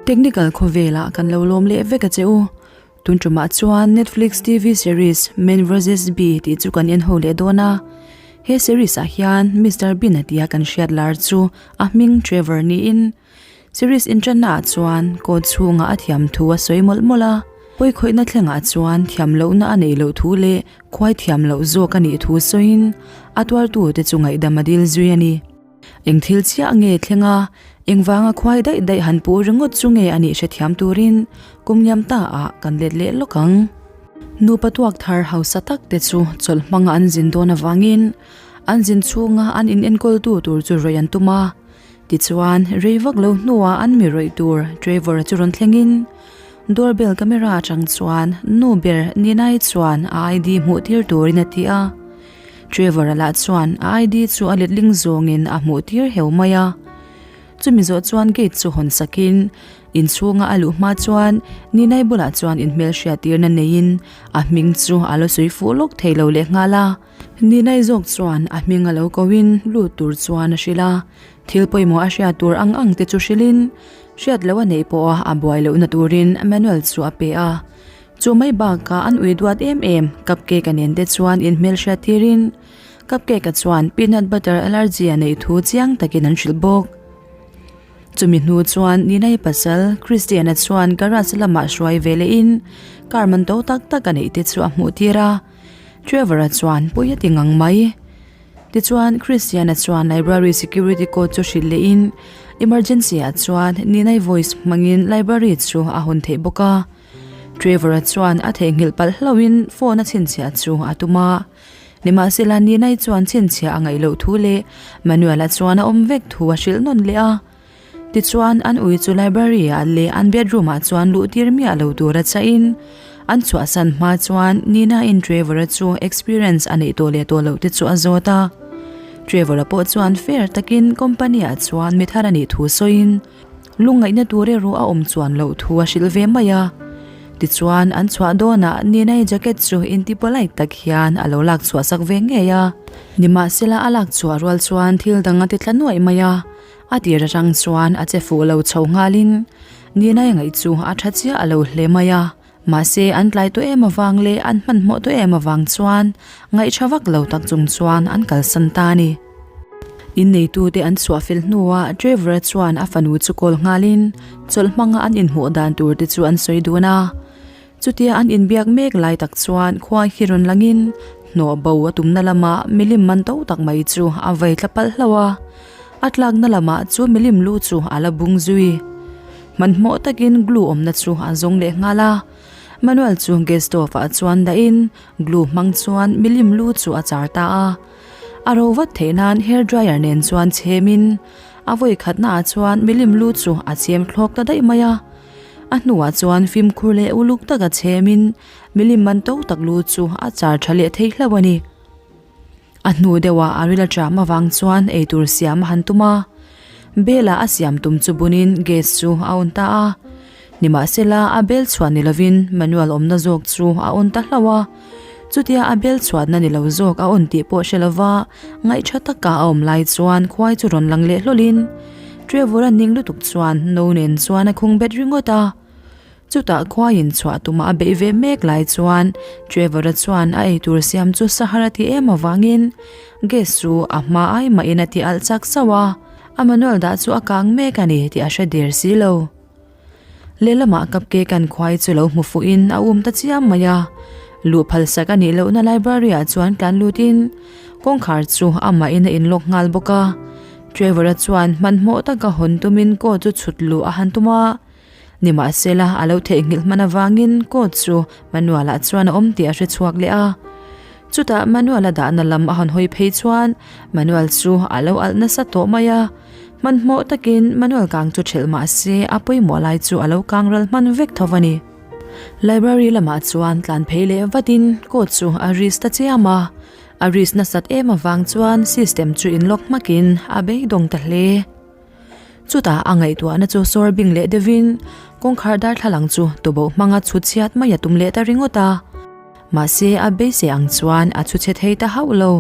Technical khawvelah kan lo lawm leh vek a che u. Tun tumah chuan Netflix TV series Man vs Bee tih chu kan en ho leh dawn a. He series ah hian Mister Bean a tia kan hriat lar chu a hming Trevor niin series inṭanna ah chuan court chhungah a thiam thu a sawi mawlh mawlh a. Pawikhawihna thlengah chuan thiam lohna a neih loh thu leh khuai thiam loh zawk a nih thu sawiin a tuartute chu ngaihdam a dil zui a ni. Eng thil chiah nge thleng a, engvanga khuai daih daih han puh ringawt chu nge a nih hrethiam turin kum liam ta ah kan let leh lawk ang. Nupa tuak thar hausa tak te chu chawlh hmanga an zin dawn avangin an zin chhunga an in enkawl tu tur chu rawih an tum a. Tichuan, rei vak lo hnuah an mi rawih tur Trevor-a chu rawn thlengin doorbell camera atang chuan nu ber Ninai chuan a ID hmuh tir turin a ti a. Trevor-a lah chuan a ID chu a letling zawngin a hmuh tir heu mai a. Chumi zawh chuan gate chu hawn sakin inchhunga a luh hma chuan Ninai bulah chuan inhmelhriat tirna neiin a hming chu a lo sawi fuh lawk thei lo leh nghal a. Ninai zawk chuan a hming a lo koin lut tur chuan a hrilh a, thil pawimawh a hriat tur ang ang te chu hrilhin hriat loh a neih pawha a buai lohna turin manual chu a pe a. Chu mai bakah an ui duat em em, Cupcake-a nen te chuan inhmelhriat tirin Cupcake-a chuan peanut butter allergy a neih thu chiang takin an hrilh bawk. Chumi hnu chuan Ninai pasal Christian-a chuan garage lamah hruai ve lehin car man to tak tak a neih te chu a hmuh tir a, Trevor-a chuan pawi a ti ngang mai. Tichuan Christian-a chuan library security code chu hrilh lehin emergency-ah chuan Ninai voice hmangin library chu a hawn theih bawk a. Trevor-a chuan a theihnghilh palh hlauhin phone a chhinchhiah chu a tum a. Nimahsela Ninai chuan chhinchhiah a ngaih loh thu leh Manuel-a chuan a awm vek thu a hrilh nawn leh a. Tichuan an ui chu library-ah leh an bedroom-ah chuan luh tir miah lo tur a chahin an chhuahsan hma chuan Nina-in Trevor-a chu experience a neih tawh leh tawh loh te chu a zawt a. Trevor-a pawh chuan fair takin company-ah chuan mi thar a nih thu sawiin, Lungngaihna tur erawh a awm chuan loh thu a hrilh ve mai a. Tichuan, an chhuah dawnah Ninai jacket chu inti polite tak hian a lo lak chhuah sak ve ngei a. Nimahsela a lak chhuah rual chuan thil dang a ti tla nuaih mai a. A tir atang chuan a che fuh lo chho nghalin Ninai ngaih chu a tha chiah a lo hle mai a. Mahse, an tlai tawh em avang leh an hmanhmawh tawh em avang chuan ngaihṭha vak lo tak chung chuan an kalsan ta a ni. Inneitute an chhuah fel hnuah Trevor-a chuan a fanu chu call nghalin chawlh hmanga an inhmuh dan tur te chu an sawi dun a. Chutia an inbiak mek lai tak chuan khua hi rawn langin hnawh bo a tumna lamah milim man to tak mai chu a vei tla palh hlauh a. A tlakna lamah chu milim lu chu a la bung zui. Hmanhmawh takin glue awmna chu a zawng leh nghal a, Manuel chu gas stove ah chuan dahin glue hmang chuan milim lu chu a char ta a. A ro vat theih nan hair dryer nen chuan chhemin a vawi khatna ah chuan milim lu chu a chhem thlawk ta daih mai a. A hnuah chuan fimkhur leh uluk taka chhemin milim man to tak lu chu a char tha leh thei hlauh a ni. A hnu deuhah a ril atram avang chuan eitur siam a han tum a, bel ah a siam tum chu bunin gas chu a on ta a. Nimahsela a bel chhuah ni lovin manual awmna zawk chu a on ta hlauh a. Chutia a bel chhuahna ni lo zawk a on tih pawh hre lova ngaihṭha taka a awm lai chuan khuai chu rawn lang leh hlawlhin Trevor-a ning lutuk chuan no nen chuan a khung bet ringawt a. Chutah khuaiin chhuah tuma a beih ve mek lai chuan Trevor-a chuan a eitur siam chu sahar a ti em avangin gas chu a hma ai mahin a ti alh chak sauh a, a manual dah chu a kang mek a ni tih a hre der si lo. Lehlamah cupcake an khuai chu lo hmu fuhin a um ta chiam mai a, luh phalsak a nih lohna library-ah chuan tlan lutin kawngkhar chu amahin a inlock nghal bawk a. Trevor-a chuan hmanhmawh taka hawn tumin coat chu chhut luh a han tum a. Nimahsela, a lo theihnghilh hman avangin coat chu Manuel-ah chuan a awm tih a hre chhuak leh a. Chutah Manuel-a dahna lam a han hawi phei chuan Manuel chu a lo alh nasa tawh mai a. Hmanhmawh takin Manuel kang chu ṭhelh mah se a pawimawh lai chu a lo kang ral hman vek tho a ni. Library lamah chuan tlan phei leh vatin coat chu a risk ta chiam a. A risk nasat em avang chuan system chu inlock hmakin a beidawng ta hle. Chutah a ngaihtuahna chu sawr bing leh deuhin kawngkhar darthlalang chu tuboh hmanga chhut chhiat mai a tum leh ta ringawt a. Mahse a beisei ang chuan a chhu chhe thei ta hauh lo.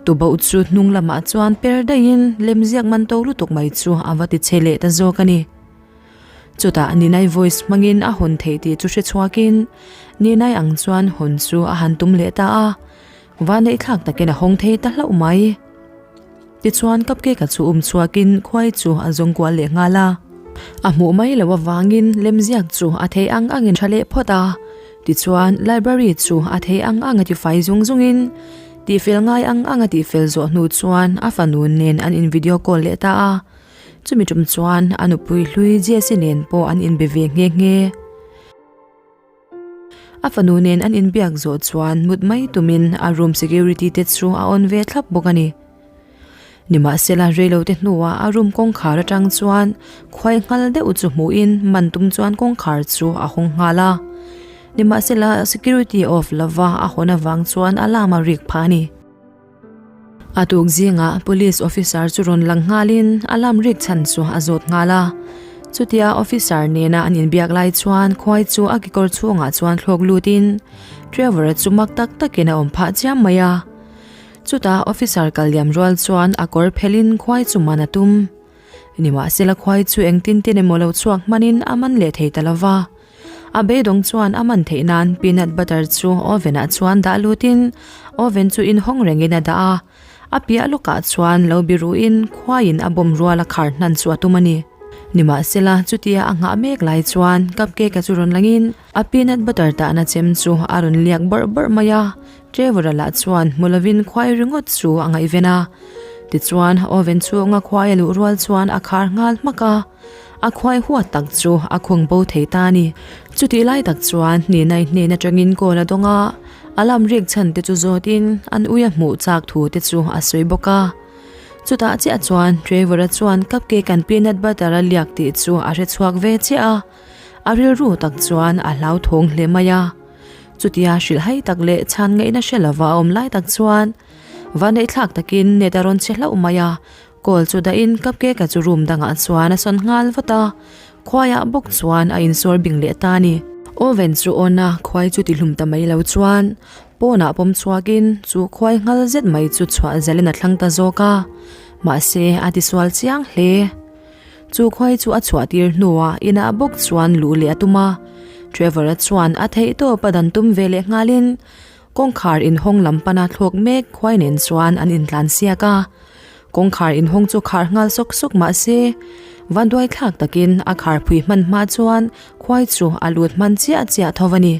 Tuboh chu hnung lamah chuan per daihin lemziak man to lutuk mai chu a va ti chhe leh ta zawk a ni. Chutah Ninai voice hmangin a hawn theih tih chu hre chhuakin Ninai ang chuan hawn chu a han tum leh ta a, vaneih thlak takin a hawng thei ta hlauh mai. Tichuan cupcake-a chu um chhuakin khuai chu a zawng kual leh nghal a. A hmuh mai loh avangin lemziak chu a thei ang angin tha leh phawt a. Tichuan library chu a thei ang ang a tifai zung zungin tihfel ngai ang ang a tihfel zawh hnu chuan a fanu nen an in video call leh ta a. Chumi tum chuan a nupui hlui Jesse nen pawh an inbe ve nghe nghe. A fanu nen an inbiak zawh chuan mut mai tumin a room security te chu a on ve thlap bawk a ni. Nimahsela reilote hnuah a room kawngkhar atang chuan khuai nghal deuh chu hmuhin man tum chuan kawngkhar chu a hawng nghal a. Nimahsela security off lova a hawn avang chuan alarm a rik phah a ni. A tuk zingah police officer chu rawn lang nghalin a lam rik chhan chu a zawt nghal a. Chutia officer nena an inbiak lai chuan khuai chu a kekawr chhungah chuan thlawk lutin Trevor-a chu mak tak takin a awm phah chiam mai a. Chutah officer kal liam rual chuan a kawr phelhin khuai chu man a tum. Nimahsela khuai chu engtin tin emaw lo chhuak hmanin a man leh thei ta lova. A beidawng chuan a man theih nan peanut butter chu oven ah chuan dah lutin oven chu inhawng rengin a dah a, a piah lawkah chuan lo biruhin khuaiin a bawm rual a khar hnan chu a tum a ni. Nimahsela chutia a nghah mek lai chuan cupcake-a chu rawn langin a peanut butter tahna chem chu a rawn liak bawrh bawrh mai a, Trevor-a lah chuan hmu lovin khuai ringawt chu a ngaihven a. Tichuan oven chhunga khuai a luh rual chuan a khar nghal hmak a. A khuai huat tak chu a khung bo thei ta a ni. Chutih lai tak chuan Ninai hnen atangin call a dawng a, a lam rik chhan te chu zawtin an ui a hmuh chak thu te chu a sawi bawk a. Chutah chiah chuan Trevor-a chuan cupcake an peanut butter a liak tih chu a hre chhuak ve chiah a, a rilru tak chuan a hlauthawng hle mai a. Chutia hrilhhai tak leh chhan ngaihna hre lova a awm lai tak chuan vaneihthlak takin net a rawn che hlauh mai a, Call chu dahin cupcake-a chu room dangah chuan a sawn nghal vat a, khuaiah bawk chuan a insawr bing leh ta a ni. Oven chu on a, khuai chu tihlum ta mai lo chuan pawnah pawm chhuakin chu khuai nghal zet mai chu chhuah zalin a thlang ta zawk a, mahse a tisual chiang hle. Chu khuai chu a chhuah tir hnuah inah bawk chuan luh leh a tum a, Trevor-a chuan a theihtawp a dan tum ve leh nghalin kawngkhar inhawng lam pana thlawk mek khuai nen chuan an intlan siak a. Kawngkhar inhawng chu khar nghal sawk sawk mah se, vanduai thlak takin a khar phui hman hma chuan khuai chu a lut hman chiah chiah tho a ni.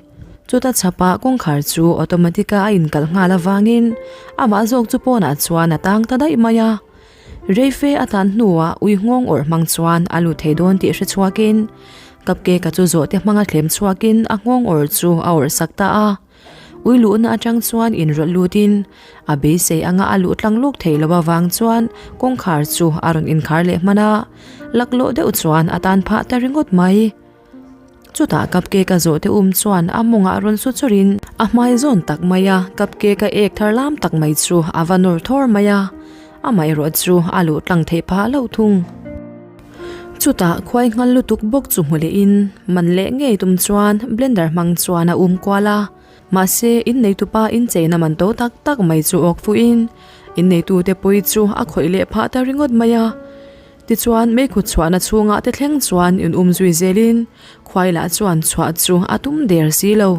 Chuta chhapah kawngkhar chu automatic a a inkalh nghal avangin amah zawk chu pawnah chuan a tang ta daih mai a. Reife a tan hnuah ui nghawng awrh hmang chuan a lut thei dawn tih hre chhuakin cupcake-a chu zawhte hmanga thlem chhuakin a nghawng awrh chu a awrh sak ta a. Ui luhna atang chuan inrawlh lutin a beisei anga a luh tlang lawk theih loh avang chuan kawngkhar chu a rawn inkhar leh hman a, laklawh deuh chuan a tan phah ta ringawt mai. Chutah cupcake a zawhte um chuan a mawngah rawn su chawrin a hmai zawn tak mai a, cupcake a ek thar lam tak mai chu a va nawr thawr mai a, amaherawh chu a luh tlang theih phah loh thung. Chutah khuai nghal lutuk bawk chu hmu lehin man leh ngei tum chuan blender hmang chuan a um kual a, mahse inneitupa incheina man to tak tak mai chu awk fuhin inneitute pawi chu a khawih leh phah ta ringawt mai a. Tichuan meikhu chhuahna chhungah te thleng chuan in um zui zelin khuai lah chuan chhuah chu a tum der si lo.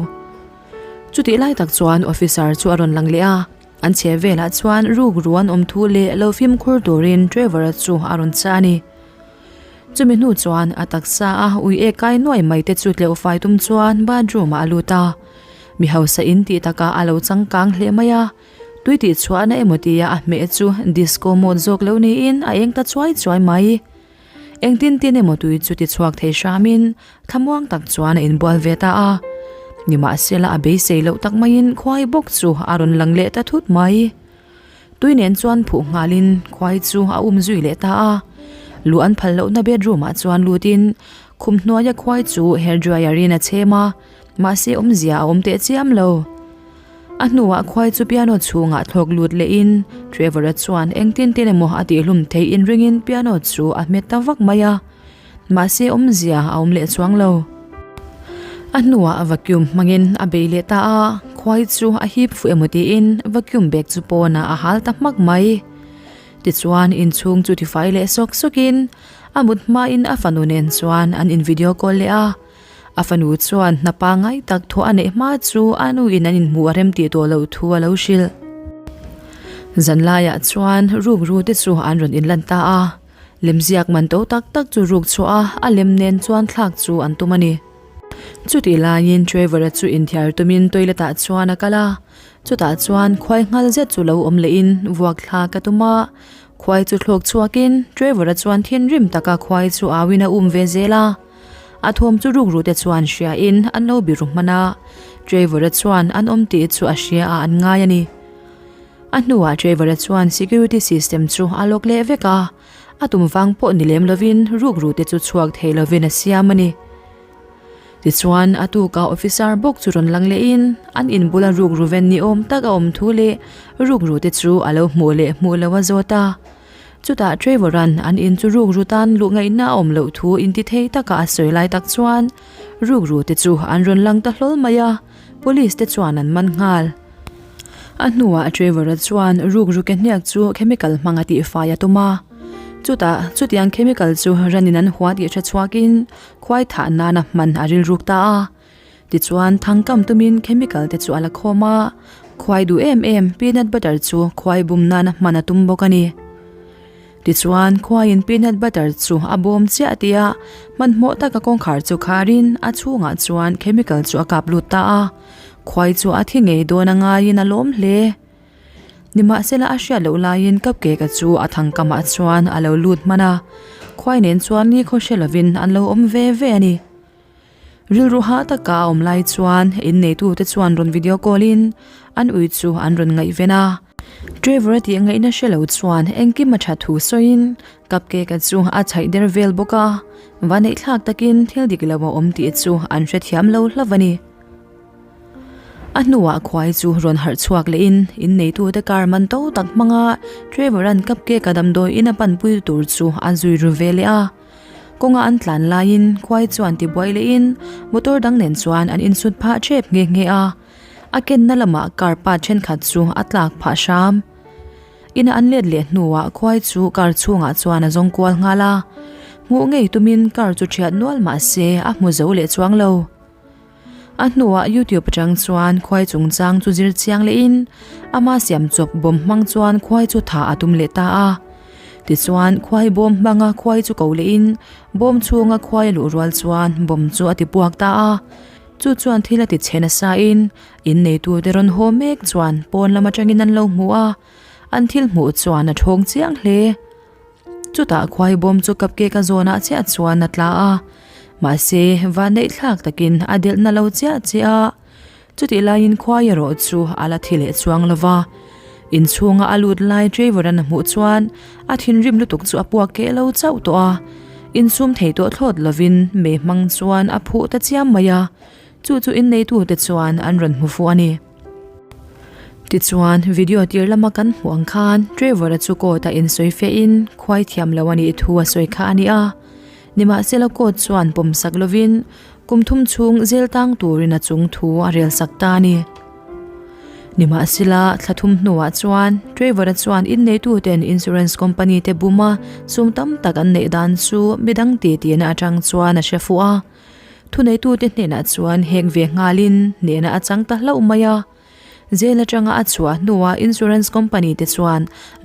Chutih lai tak chuan officer chu a rawn lang leh a. An chhe velah chuan ruk ru an awm thu leh lo fimkhur turin Trevor-a chu a rawn chah a ni. Chumi hnu chuan a taksa a ui ek kai nuai mai te chu tleuh fai tum chuan bathroom ah a lut a. Mi hausa in tih takah a lo changkang hle mai a, tui tih chhuahna emaw tia a hmeh chu disco mode zawk lo niin a eng ta chuai chuai mai. Engtin tin emaw tui chu ti chhuak thei hramin thlamuang tak chuan a inbual ve ta a. Nimahsela a beisei loh tak maiin khuai bawk chu a rawn lang leh ta thut mai. Tui nen chuan phuh nghalin khuai chu a um zui leh ta a. Luh an phal lohna bedroom ah chuan lutin khum hnuaia khuai chu hair dryer in a chhem a, mahse awmzia a awm teh chiam lo. A hnuah khuai chu piano chhungah thlawk lut lehin Trevor-a chuan engtin tin emaw a tihhlum theih inringin piano chu a hmet ta vak mai a, mahse awmzia a awm leh chuang lo. A hnuah vacuum hmangin a bei leh ta a, khuai chu a hip fuh emaw tiin vacuum bag chu pawnah a hal ta hmak mai. Tichuan inchhung chu tifai leh sawk sawkin. A mut hmain a fanu nen chuan an in video call leh a. A fanu chuan hna pangngai tak thawh a neih hma chu a nuin an inhmuh a rem tih tawh loh thu a lo hrilh. Zanlaiah chuan rukru te chu an rawn inlan ta a. Lemziak man to tak tak chu ruk chhuah a, a lem nen chuan thlak chu an tum a ni. Chutih laiin Trevor-a chu inthiar tumin toilet ah chuan a kal a, chutah chuan khuai nghal zet chu lo awm lehin vuak thlak a tum a. Khuai chu thlawk chhuakin Trevor-a chuan thinrim taka khuai chu auin a um ve zel a. A thawm chu rukru te chuan hriain an lo biru hman a, Trevor-a chuan an awm tih chu a hria a an ngai a ni. A hnuah Trevor-a chuan security system chu a lock leh vek a, a tum vang pawh ni lem lovin rukru te chu chhuak thei lovin a siam a ni. Tichuan a tukah officer bawk chu rawn lang lehin an in bula rukru ven ni awm tak a awm thu leh rukru te chu a lo hmuh leh hmuh lo a zawt a. Chutah Trevor-a'n an in chu rukru tan luh ngaihna a awm loh thu intithei taka a sawi lai tak chuan rukru te chu an rawn lang ta hlawl mai a, police te chuan an man nghal. A hnuah Trevor-a chuan rukru ke hniak chu chemical hmanga tihfai a tum a. Chutah, chutiang chemical chu ranin an hua tih hre chhuakin khuai thah nana hman a rilruk ta a. Tichuan, thangkam tumin chemical te chu a la khawm a, khuai duh em em peanut butter chu khuai bum nana hman a tum bawk a ni. Tichuan, khuaiin peanut butter chu a bawm chiah tih a, hmanhmawh taka kawngkhar chu kharin a chhungah chuan chemical chu a kap lut ta a. Khuai chu a thi ngei dawn a ngaiin a lawm hle. Nimahsela a hriat loh laiin Cupcake-a chu a thangkamah chuan a lo lut hman a, khuai nen chuan ni khaw hre lovin an lo awm ve ve a ni. Rilru hah taka a awm lai chuan inneitute chuan rawn video call-in an ui chu an rawn ngaihven a. Trevor-a tih ngaihna hre lo chuan engkim a that thu sawiin Cupcake-a chu a chhaih der vel bawk a, vaneihthlak takin thil dik lo a awm tih chu an hrethiam lo hlauh a ni. A hnuah khuai chu rawn harh chhuak lehin inneitute car man to tak hmanga Trevor-a'n cupcake-a damdawiin a panpui tur chu a zui ru ve leh a. Kawnga an tlan laiin khuai chuan tibuai lehin motor dang nen chuan an insut phah ṭep nghe nghe a. A kenna lamah car part ṭhenkhat chu a tlak phah hram. Ina an let leh hnuah khuai chu car chhungah chuan a zawng kual nghal a. Hmuh ngei tumin car chu ṭhiat nual mah se a hmu zo leh chuang lo. A hnuah YouTube atang chuan khuai chungchang chu zir chiang lehin ama siam chawp bawm hmang chuan khuai chu tha a tum leh ta a. Tichuan khuai bawm hmanga khuai chu ko lehin bawm chhunga khuai a luh rual chuan bawm chu a ti puak ta a. Chu chuan thil a ti chhe nasa in inneitute rawn haw mek chuan pawn lam atangin an lo hmu a, an thil hmuh chuan a thawng chiang hle. Chutah khuai bawm chu cupcake a zawnah chiah chuan a tla a, mahse vanneih thlak takin a delhna lo chiah chiah a. Chutih laiin khuai erawh chu a la thi leh chuang lo va. Inchhunga a lut lai Trevor-a'n a hmuh chuan a thinrim lutuk chu a puak keh lo chauh tawh a. Insum thei tawh thlawt lovin mei hmang chuan a phuh ta chiam mai a, chu chu inneitute chuan an rawn hmu fuh a ni. Tichuan, video tir lama kan hmuh ang khan Trevor-a chu court-a insawi fehin khuai thiam lo a nih thu a sawi kha a ni a. Nimahsela court chuan pawmsak lovin kum thum chhung zel tang turin a chung thu a relsak ta a ni. Nimahsela, thla thum hnuah chuan Trevor-a chuan inneituten insurance company te buma sum tam tak an neih dan chu midang titi na atang chuan a hre fuh a. Thuneitute hnenah chuan hek ve nghalin hnehna a chang ta hlauh mai a. Jail atanga a chhuah hnuah insurance company te chuan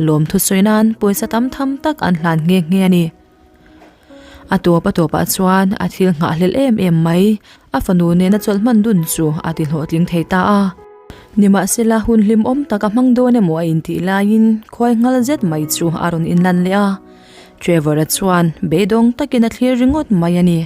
lawmthu sawi nan pawisa tam tham tak an hlan nghe nghe a ni. A tawp a tawpah chuan a thil nghahhlelh em em mai, a fanu nena chawlh hman dun chu a ti hlawhtling thei ta a. Nimahsela hun hlimawm tak a hmang dawn emaw a intih laiin khuai nghal zet mai chu a rawn inlan leh a. Trevor-a chuan beidawng takin a thlir ringawt mai a ni.